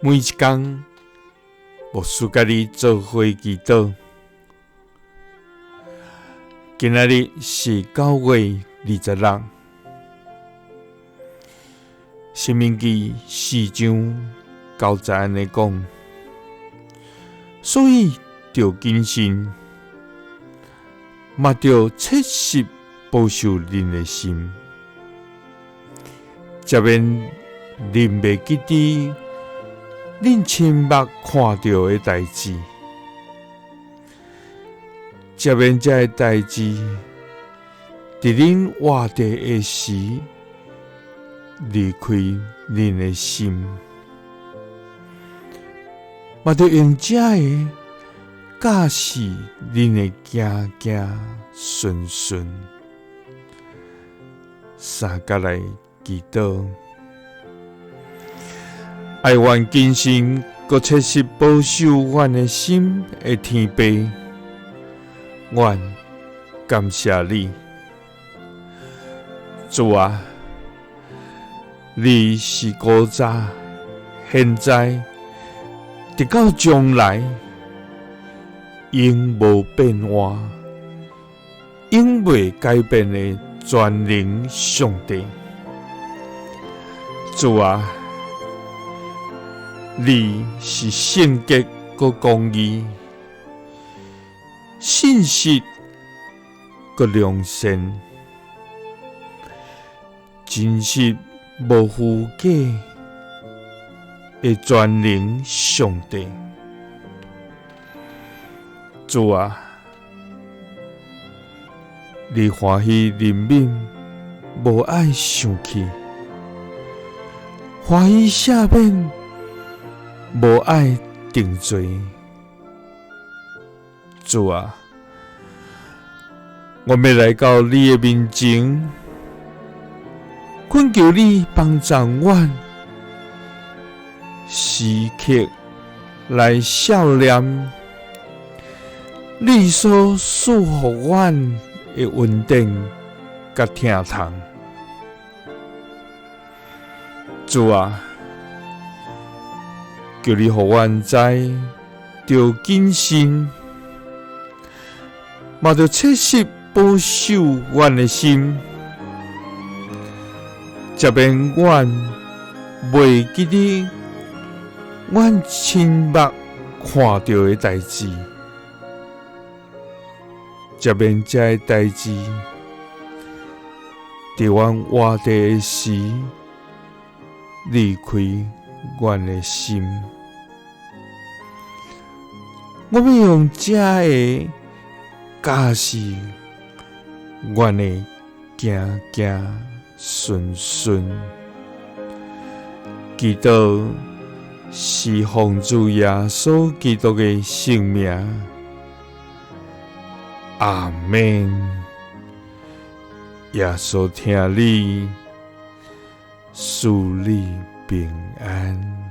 每一工，牧師佮你做伙祈禱。今仔日是9月26，申命記4章9節按呢講，所以著謹慎，嘛著切實保守恁的心，才免恁袂記得恁親目看著的代誌，才免這个代誌佇恁活著的時離開恁的心，嘛著用這个教示恁的囝囝孫孫，相佮來祈禱。愛阮謹慎，閣切實保守阮的心的天父，阮感謝你，主啊，你是古早、現在、直到將來，永無變換、永袂改變的全能上帝。主啊，你是聖潔閣公義、信實閣良善、真實無虛假的全能上帝。主啊，你歡喜憐憫，無愛生氣，歡喜赦免，無愛定罪。主啊，我欲來到你的面前，懇求你幫助阮，時刻來數念你所賜予阮的恩典佮疼痛。主啊，求你予阮知，著謹慎，嘛著切實保守阮的心，才免阮袂記得阮親目看著的代誌，才免這个代誌佇阮活著的時離開阮的心。我欲用這个教示阮的囝囝孫孫，祈禱是奉主耶穌基督的聖名，阿們。耶穌疼你，賜你平安。